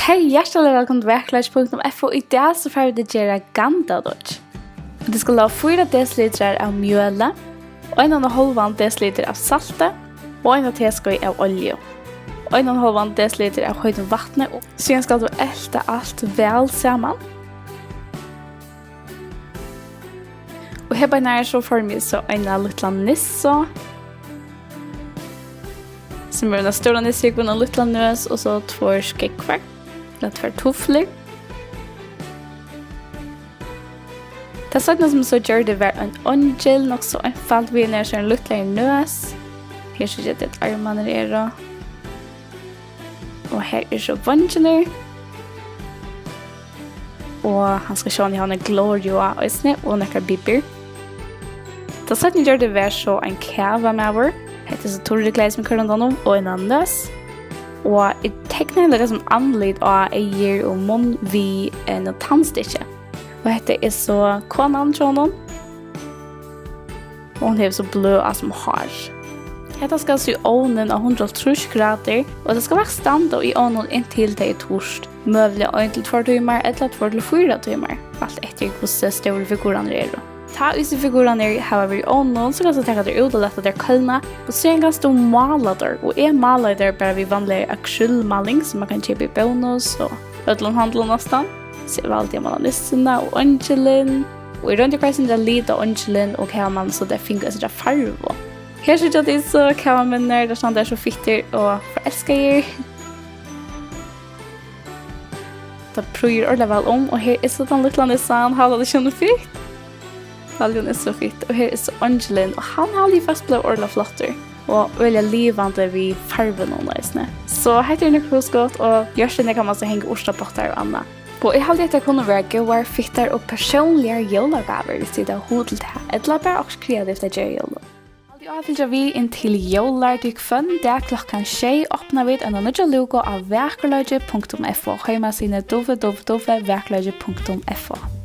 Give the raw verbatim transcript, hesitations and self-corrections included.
Hey, hjartaliga vælkomin til Vakurleiki punktum F O. Í dag so fara vit at gera gandadeiggj. Vit skulu hava fýra desilitrar av mjøli, ein og ein hálvan desilitur av salti og eina teskeið av olju, ein og ein hálvan desilitur av heitum vatni, og síðan skalt tú elta alt væl saman. Og her beinanvegin so formi eg so eina lítla nissu, sum er eina stóra nissuhúgvu, eina lítla nøs og so tveir skógvar, ella tvær tuflur. Tað seinna, sum eg so gjørdi, var ein eingil, nokk so einfalt, við einari so ein lítlari nøs. Her síggja tit, armarnir eru. Og her eru so veingirnir. Og hann skal sjálvandi hava eina glóru á eisini, og nakrar bibir. Tað seinna eg gjørdi, var so ein kavamaður. Hetta er so turriklæði, sum eg koyri rundan um, og eina nøs. Og eg teknaði nakað sum andlit á, eygu og munn við einum tannstykki. Og hetta er so konan hjá honum. Og hon hevur so bløð á sum hár. Hetta skal so í ovnin á hundrað og hálvtrýss gradir, og tað skal væl standa í ovninum inntil tað er turt. Møguliga ein til tveir tímar ella tveir til fýra tímar, alt eftir hvussu stórir figurarnir eru. Tá ið so figurarnir hava verið í ovninum, so kanst tú taka teir út og lata teir kólna, og síðan kanst tú mála teir. Og eg málaði teir bara við vanligari akrylmáling, sum mann kann keypa í Bónus og øllum handlum næstan. So eg valdi at mála nissuna og eingilin. Og eg royndi at koyra eitt sindur av lit á eingilin og kavamannin, so teir fingu eitt sindur av farvu. Her síggja tit so kavamenninar, teir standa har so fittir og forelskaðir. Tað prýðir ordiliga væl um, og her er so tann lítla nissan, halda tit ikki, hon er fitt? Halda, hon er so fitt. Og her er so eingilin, og hann haldi eg faktiskt blívur ordiliga flottur. Og øgiliga livandi við farvunum eisini. So hetta er nøkur hugskot, og hjørtini kann mann so hanga urtapottar og annað. Og eg haldi, hetta kunnu vera góðar, fittar og persónligar jólagávur, viss tit hava hug til tað, ella bara okkurt kreativt at gera á jólum. Haldið á at fylgja við inn til jólar, tí hvønn dag klokkan sjey opna vit eina nýggja lúku á vakurleiki punktum F O, heimasíðuni w w w vakurleiki punktum F O.